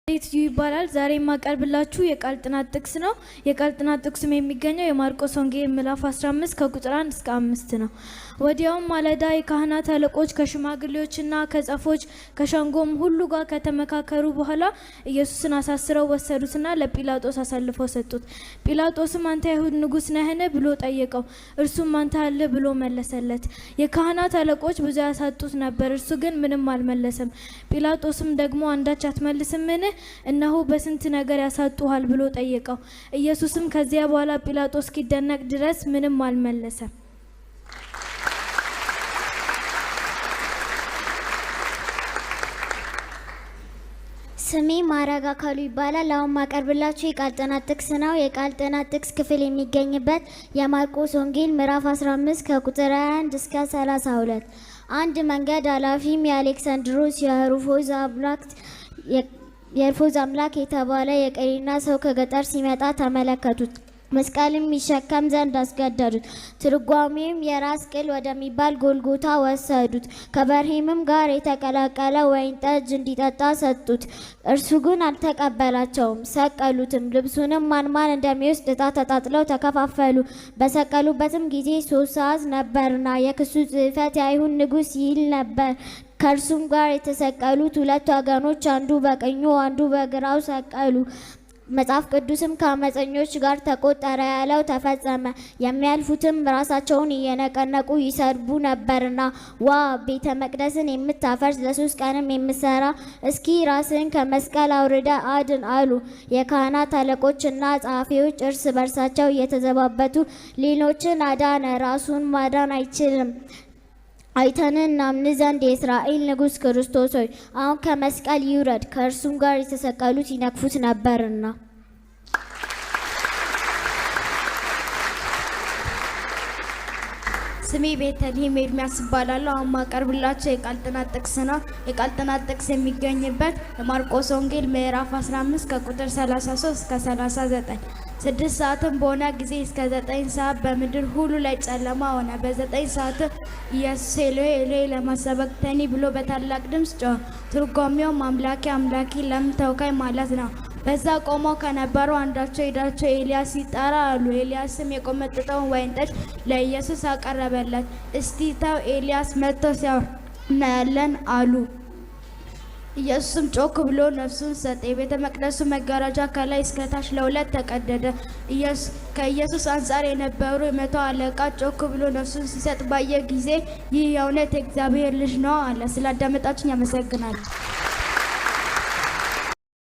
ዩ ይባላል። ዛሬ የማቀርብላችሁ የቃል ጥናት ጥቅስ ነው። የቃል ጥናት ጥቅሱም የሚገኘው የማርቆስ ወንጌል ምዕራፍ 15 ከቁጥር 1 እስከ 5 ነው። ወዲያውም ማለዳ የካህናት አለቆች ከሽማግሌዎችና ከጻፎች ከሸንጎም ሁሉ ጋር ከተመካከሩ በኋላ ኢየሱስን አሳስረው ወሰዱትና ለጲላጦስ አሳልፈው ሰጡት። ጲላጦስም "አንተ የአይሁድ ንጉሥ ነህን?" ብሎ ጠየቀው። እርሱም "አንተ አልህ" ብሎ መለሰለት። የካህናት አለቆች ብዙ ያሳጡት ነበር፣ እርሱ ግን ምንም አልመለሰም። ጲላጦስም ደግሞ "አንዳች አትመልስምን? እነሆ በስንት ነገር ያሳጡሃል" ብሎ ጠየቀው። ኢየሱስም ከዚያ በኋላ ጲላጦስ እስኪደነቅ ድረስ ምንም አልመለሰም። ስሜ ማዕረግ አካሉ ይባላል። አሁን ማቀርብላችሁ የቃል ጥናት ጥቅስ ነው። የቃል ጥናት ጥቅስ ክፍል የሚገኝበት የማርቆስ ወንጌል ምዕራፍ 15 ከቁጥር 21 እስከ 32። አንድ መንገድ ኃላፊም የአሌክሳንድሮስ የሩፎስ አምላክ የተባለ የቀሬና ሰው ከገጠር ሲመጣ ተመለከቱት። መስቀልም ይሸከም ዘንድ አስገደዱት። ትርጓሜውም የራስ ቅል ወደሚባል ጎልጎታ ወሰዱት። ከበርሄምም ጋር የተቀላቀለ ወይን ጠጅ እንዲጠጣ ሰጡት። እርሱ ግን አልተቀበላቸውም። ሰቀሉትም። ልብሱንም ማን ማን እንደሚወስድ ዕጣ ተጣጥለው ተከፋፈሉ። በሰቀሉበትም ጊዜ 3 ሰዓት ነበርና የክሱ ጽሕፈት "የአይሁድ ንጉሥ" ይል ነበር። ከእርሱም ጋር የተሰቀሉት ሁለት ወገኖች አንዱ በቀኙ አንዱ በግራው ሰቀሉ። መጽሐፍ ቅዱስም ከአመፀኞች ጋር ተቆጠረ ያለው ተፈጸመ። የሚያልፉትም ራሳቸውን እየነቀነቁ ይሰድቡ ነበርና፣ "ዋ ቤተ መቅደስን የምታፈርስ፣ ለ3 ቀንም የምትሰራ፣ እስኪ ራስህን ከመስቀል አውርደህ አድን" አሉ። የካህናት አለቆችና ጸሐፊዎች እርስ በርሳቸው እየተዘባበቱ፣ "ሌሎችን አዳነ፣ ራሱን ማዳን አይችልም። አይተን እናምን ዘንድ የእስራኤል ንጉሥ ክርስቶስ ሆይ፣ አሁን ከመስቀል ይውረድ።" ከእርሱም ጋር የተሰቀሉት ይነቅፉት ነበርና። ስሜ ቤተልሔም ኤርሚያስ እባላለሁ። አሁን ማቀርብላችሁ የቃል ጥናት ጥቅስ ነው። የቃል ጥናት ጥቅስ የሚገኝበት የማርቆስ ወንጌል ምዕራፍ 15 ከቁጥር 33 እስከ 39። 6 ሰዓትም በሆነ ጊዜ እስከ 9 ሰዓት በምድር ሁሉ ላይ ጨለማ ሆነ። በ9 ሰዓትም ኢየሱስ "ኤሎሄ ኤሎሄ ለማ ሰበቅተኒ" ብሎ በታላቅ ድምፅ ጮኸ። ትርጓሜውም "አምላኬ አምላኬ ለምን ተውከኝ" ማለት ነው። በዛ ቆመው ከነበሩ አንዳቸው "ሄዳችሁ ኤልያስ ይጠራል" አሉ። ኤልያስም የኮመጠጠውን ወይን ጠጅ ለኢየሱስ አቀረበለት። "እስቲ ተው፣ ኤልያስ መጥቶ ሲያወርደው እናያለን" አሉ። ኢየሱስም ጮክ ብሎ ነፍሱን ሰጠ። የቤተ መቅደሱ መጋረጃ ከላይ እስከ ታች ለሁለት ተቀደደ። ከኢየሱስ አንጻር የነበሩ የመቶ አለቃ ጮክ ብሎ ነፍሱን ሲሰጥ ባየ ጊዜ "ይህ የእውነት የእግዚአብሔር ልጅ ነው" አለ። ስላዳመጣችሁኝ አመሰግናለሁ።